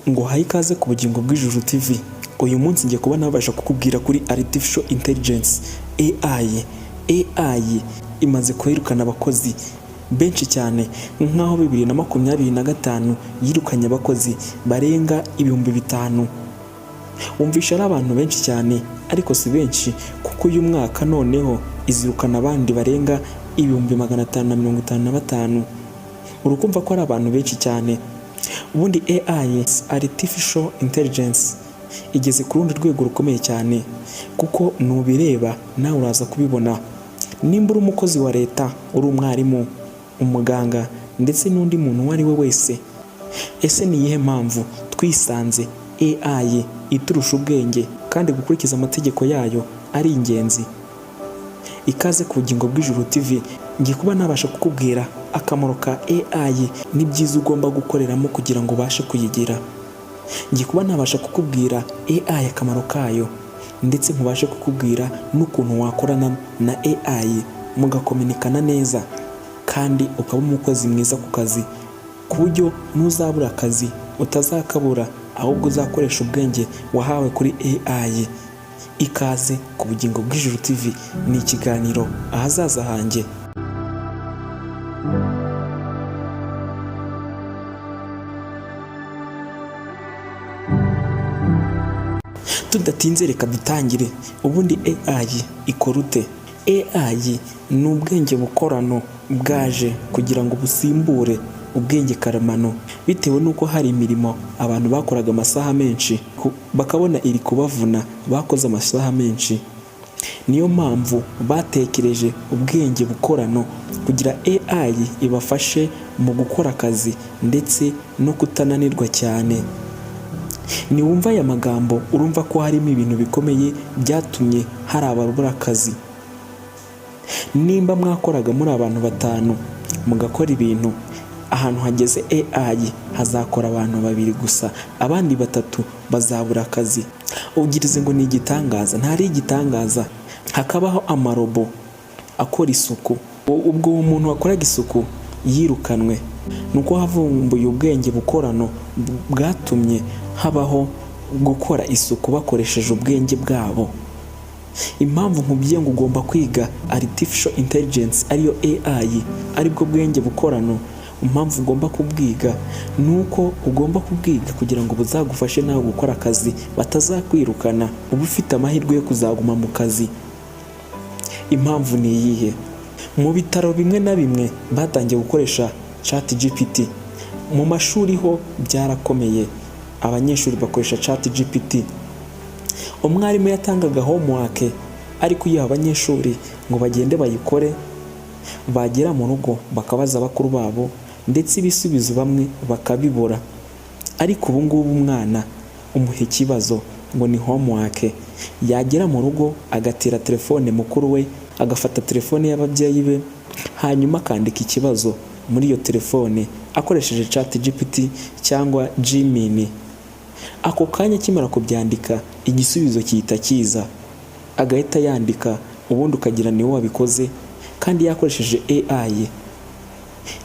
Nguhaye ikaze ku Bugingo bw'Ijuru TV. Uyu munsi ngiye kuba nabasha kukubwira kuri Artificial Intelligence, AI. AI imaze kwirukana abakozi benshi cyane, nk'aho 2025 yirukanye abakozi barenga 5000. Wumvisha ari abantu benshi cyane, ariko si benshi, kuko uyu mwaka noneho izirukana abandi barenga 555,000. Urukumva ko ari abantu benshi cyane. Ubundi AI, Artificial Intelligence, igeze ku rundi rwego rukomeye cyane, kuko nubireba nawe uraza kubibona. Nimba uri umukozi wa leta, uri umwarimu, umuganga, ndetse n'undi muntu uwo ari we wese, ese ni iyihe mpamvu twisanze AI iturusha ubwenge kandi gukurikiza amategeko yayo ari ingenzi? Ikaze ku Bugingo bw'Ijuru TV. Ngiye kuba nabasha kukubwira akamaro ka AI n'ibyiza ugomba gukoreramo kugira ngo ubashe kuyigira. Ngiye kuba nabasha kukubwira AI, akamaro kayo, ndetse nkubashe kukubwira n'ukuntu wakorana na AI mugakominikana neza kandi ukaba umukozi mwiza ku kazi, ku buryo nuzabura akazi utazakabura, ahubwo uzakoresha ubwenge wahawe kuri AI. Ikaze ku Bugingo bw'Ijuru TV, ni ikiganiro Ahazaza Hanjye. Tudatinze, reka dutangire. Ubundi AI ikora ute? AI ni ubwenge bukorano bwaje kugira ngo busimbure ubwenge karemano, bitewe n'uko hari imirimo abantu bakoraga amasaha menshi bakabona iri kubavuna, bakoze amasaha menshi. Niyo mpamvu batekereje ubwenge bukorano kugira AI ibafashe mu gukora akazi ndetse no kutananirwa cyane. Niwumva aya magambo, urumva ko harimo ibintu bikomeye byatumye hari ababura akazi. Nimba mwakoraga muri abantu batanu mugakora ibintu, ahantu hageze AI hazakora abantu babiri gusa, abandi batatu bazabura akazi. Ugirize ngo ni igitangaza? Ntari igitangaza. Hakabaho amarobo akora isuku. Ubwo uwo muntu wakoraga isuku yirukanwe, ni uko havumbuye ubwenge bukorano bwatumye habaho gukora isuku bakoresheje ubwenge bwabo. Impamvu nkubwiye ngo ugomba kwiga Artificial Intelligence, ariyo AI, aribwo bwenge bukorano, impamvu ugomba kubwiga ni uko ugomba kubwiga kugira ngo buzagufashe nawe gukora akazi batazakwirukana, uba ufite amahirwe yo kuzaguma mu kazi. Impamvu ni iyihe? Mu bitaro bimwe na bimwe batangiye gukoresha ChatGPT. Mu mashuri ho byarakomeye, abanyeshuri bakoresha ChatGPT. Umwarimu yatangaga homework ari kuyiha abanyeshuri ngo bagende bayikore, bagera mu rugo bakabaza bakuru babo, ndetse ibisubizo bamwe bakabibura. Ariko ubu ngubu umwana umuha ikibazo ngo ni homework, yagera mu rugo agatira telefone mukuru we, agafata telefone y'ababyeyi be, hanyuma akandika ikibazo muri iyo telefone akoresheje ChatGPT cyangwa Gemini. Ako kanya akimara kubyandika, igisubizo gihita kiza, agahita yandika, ubundi ukagira niwe wabikoze kandi yakoresheje AI.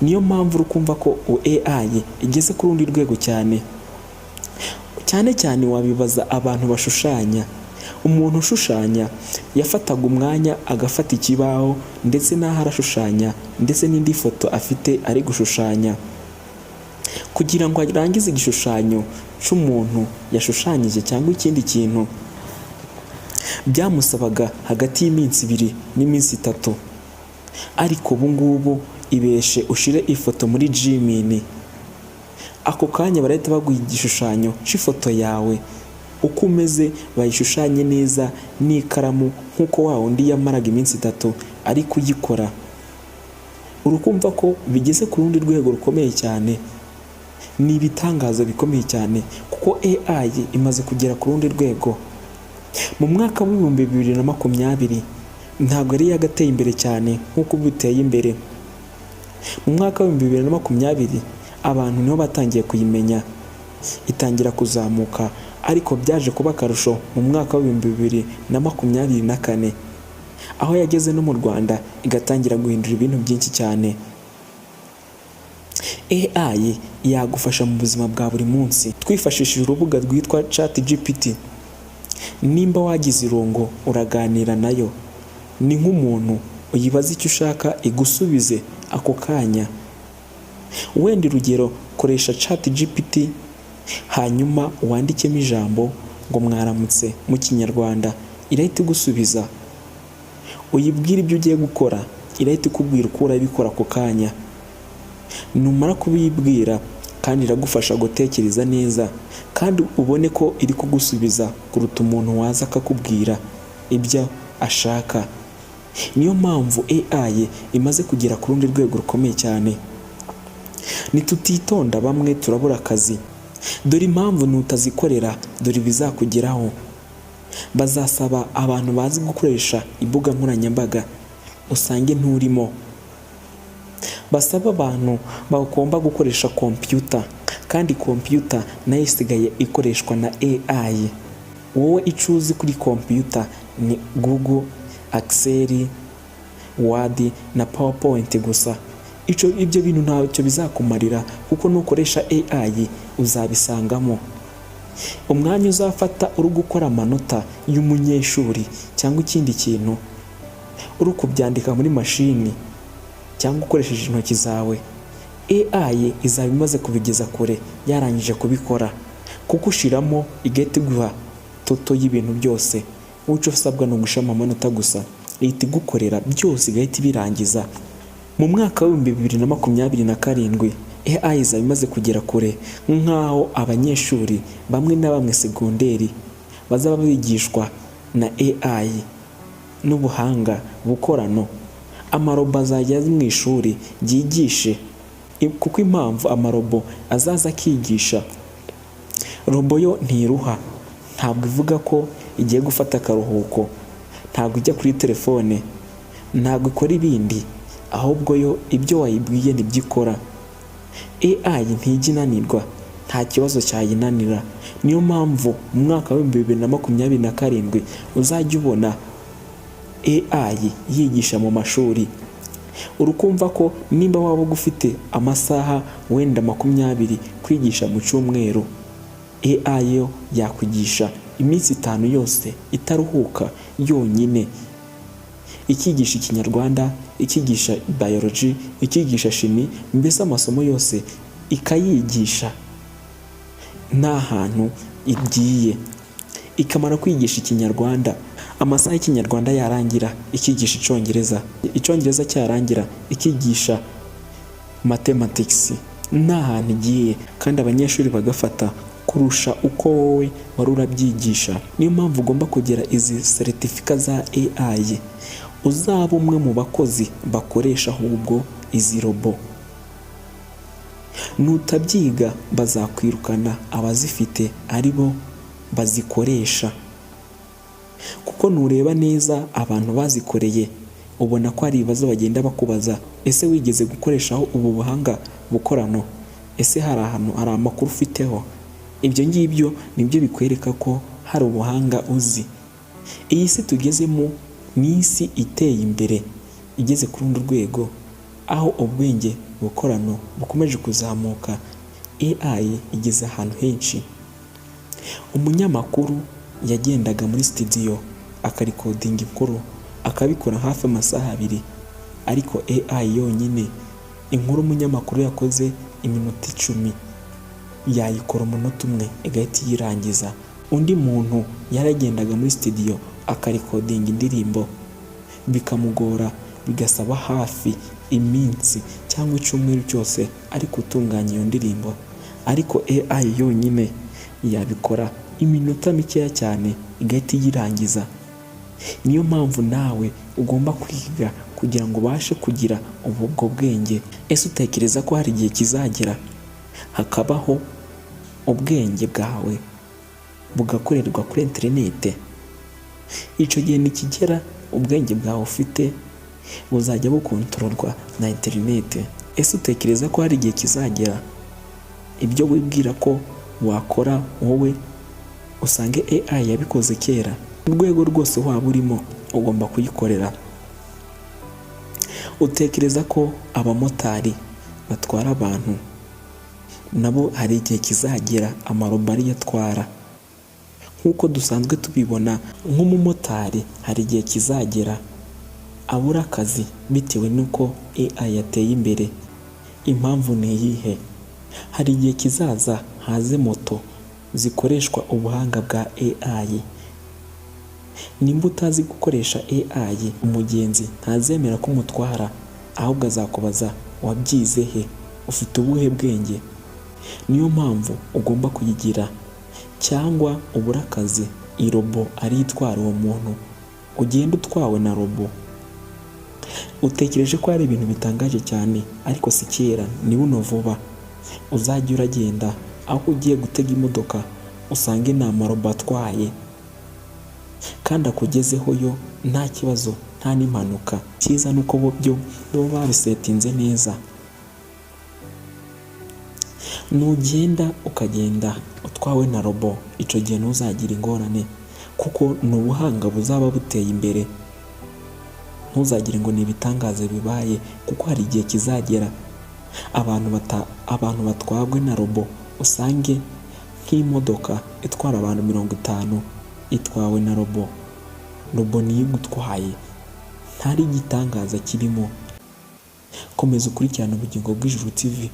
Niyo mpamvu uri kumva ko AI igeze ku rundi rwego cyane cyane cyane. Wabibaza abantu bashushanya. Umuntu ushushanya yafataga umwanya agafata ikibaho ndetse n'aho arashushanya, ndetse n'indi foto afite ari gushushanya, kugira ngo arangize igishushanyo cy'umuntu yashushanyije cyangwa ikindi kintu, byamusabaga hagati y'iminsi 2 n'iminsi 3. Ariko ubu ngubu ibeshe ushire ifoto muri Gemini, ako kanya barahita baguha igishushanyo cy'ifoto yawe uko umeze, bayishushanye neza n'ikaramu nk'uko wa wundi yamaraga iminsi 3 ari kuyikora. Urukumva ko bigeze ku rundi rwego rukomeye cyane. Ni ibitangaza bikomeye cyane, kuko AI imaze kugera ku rundi rwego. Mu mwaka wa 2020 ntabwo yari yagateye imbere cyane nk'uko ubu iteye imbere. Mu mwaka wa 2020 abantu niho batangiye kuyimenya, itangira kuzamuka, ariko byaje kuba akarusho mu mwaka wa 2024, aho yageze no mu Rwanda igatangira guhindura ibintu byinshi cyane. AI yagufasha mu buzima bwa buri munsi. Twifashishije urubuga rwitwa ChatGPT, nimba wagize irungu uraganira nayo, ni nk'umuntu uyibaza icyo ushaka igusubize ako kanya. Wenda urugero, koresha ChatGPT hanyuma wandikemo ijambo ngo "mwaramutse" mu Kinyarwanda, irahita igusubiza. Uyibwire ibyo ugiye gukora, irahita ikubwira uko urabikora ako kanya. Numara kubiyibwira kandi, iragufasha gutekereza neza kandi ubone ko iri kugusubiza kuruta umuntu waza akakubwira ibyo ashaka. Niyo mpamvu AI imaze kugera ku rundi rwego rukomeye cyane. Nitutitonda bamwe turabura akazi. Dore impamvu: nutazikorera, dore ibizakugeraho. Bazasaba abantu bazi gukoresha imbuga nkoranyambaga, usange nturimo. Basaba abantu bagomba gukoresha kompiyuta, kandi kompiyuta nayo isigaye ikoreshwa na AI. Wowe icyo uzi kuri kompiyuta ni Google, Excel, Word na PowerPoint gusa. Ibyo bintu ntacyo bizakumarira, kuko nukoresha AI uzabisangamo. Umwanya uzafata uri gukora amanota y'umunyeshuri cyangwa ikindi kintu, uri kubyandika muri mashini cyangwa ukoresheje intoki zawe, AI izaba imaze kubigeza kure, yarangije kubikora, kuko ushiramo igahita iguha total y'ibintu byose. Wowe icyo usabwa ni ugushiramo amanota gusa, ihita igukorera byose, igahita ibirangiza. Mu mwaka wa 2027 AI izaba imaze kugera kure, nk'aho abanyeshuri bamwe na bamwe segonderi bazaba bigishwa na AI n'ubuhanga bukorano. Amarobo azajya aza mu ishuri ryigishe, kuko impamvu amarobo azaza akigisha, robo yo ntiruha, ntabwo ivuga ko igiye gufata akaruhuko, ntabwo ijya kuri telefone, ntabwo ikora ibindi, ahubwo yo ibyo wayibwiye nibyo ikora. AI ntijya inanirwa, nta kibazo cyayinanira. Niyo mpamvu mu mwaka wa 2027 uzajya ubona AI yigisha mu mashuri. Urukumva ko nimba waba ufite amasaha wenda 20 kwigisha mu cyumweru, AI yo yakwigisha iminsi 5 yose itaruhuka yonyine, ikigisha Ikinyarwanda, ikigisha biology, ikigisha chimie, mbese amasomo yose ikayigisha nta hantu igiye. Ikamara kwigisha Ikinyarwanda, amasaha y'Ikinyarwanda yarangira ikigisha Icyongereza, Icyongereza cyarangira ikigisha mathematics, nta hantu igiye, kandi abanyeshuri bagafata kurusha uko wowe wari urabyigisha. Niyo mpamvu ugomba kugira izi seritifika za AI, uzaba umwe mu bakozi bakoresha ahubwo izi robo. Nutabyiga bazakwirukana, abazifite ari bo bazikoresha, kuko nureba neza abantu bazikoreye ubona ko hari ibibazo bagenda bakubaza: ese wigeze gukoreshaho ubu buhanga bukorano? Ese hari ahantu hari amakuru ufiteho? Ibyo ngibyo nibyo bikwereka ko hari ubuhanga uzi. Iyi si tugezemo ni isi iteye imbere, igeze ku rundi rwego, aho ubwenge bukorano bukomeje kuzamuka. AI igeze ahantu henshi. Umunyamakuru yagendaga muri studio akarikodinga inkuru, akabikora hafi amasaha 2, ariko AI yonyine, inkuru umunyamakuru yakoze iminota 10, yayikora umunota umwe igahita iyirangiza. Undi muntu yaragendaga muri studio akarikodinga indirimbo, bikamugora, bigasaba hafi iminsi cyangwa icyumweru cyose ari gutunganya iyo ndirimbo, ariko AI yonyine yabikora iminota mikeya cyane igahita iyirangiza. Niyo mpamvu nawe ugomba kwiga kugira ngo ubashe kugira ubwo bwenge. Ese utekereza ko hari igihe kizagera hakabaho ubwenge bwawe bugakorerwa kuri interinete? Icyo gihe nikigera, ubwenge bwawe ufite buzajya bukontororwa na interinete. Ese utekereza ko hari igihe kizagera ibyo wibwira ko wakora wowe usange AI yabikoze kera? Urwego rwose waba urimo ugomba kuyikorera. Utekereza ko abamotari batwara abantu Nabo hari igihe kizagera amarobo ariyo atwara, nk'uko dusanzwe tubibona. Nk'umumotari hari igihe kizagera abura akazi bitewe n'uko AI yateye imbere. Impamvu ni iyihe? Hari igihe kizaza haze moto zikoreshwa ubuhanga bwa AI. Nimba utazi gukoresha AI, umugenzi ntazemera ko umutwara, ahubwo azakubaza: "Wabyize he? Ufite ubuhe bwenge?" Niyo mpamvu ugomba kuyigira cyangwa ubure akazi, irobo ariyo itwara uwo muntu, ugenda utwawe na robo. Utekereje ko hari ibintu bitangaje cyane, ariko si kera, ni buno vuba. Uzajya uragenda aho ugiye gutega imodoka, usange ni amarobo atwaye kandi akugezeho yo nta kibazo, nta n'impanuka. Cyiza ni uko bo byo baba babisetinze neza. Nugenda ukagenda utwawe na robo, icyo gihe ntuzagire ingorane kuko ni ubuhanga buzaba buteye imbere. Ntuzagire ngo ni ibitangaza bibaye, kuko hari igihe kizagera abantu batwagwe na robo, usange nk'imodoka itwara abantu 50 itwawe na robo. Robo niyo igutwaye, ntari igitangaza kirimo. Komeza ukurikirane Ubugingo bw'Ijuru TV.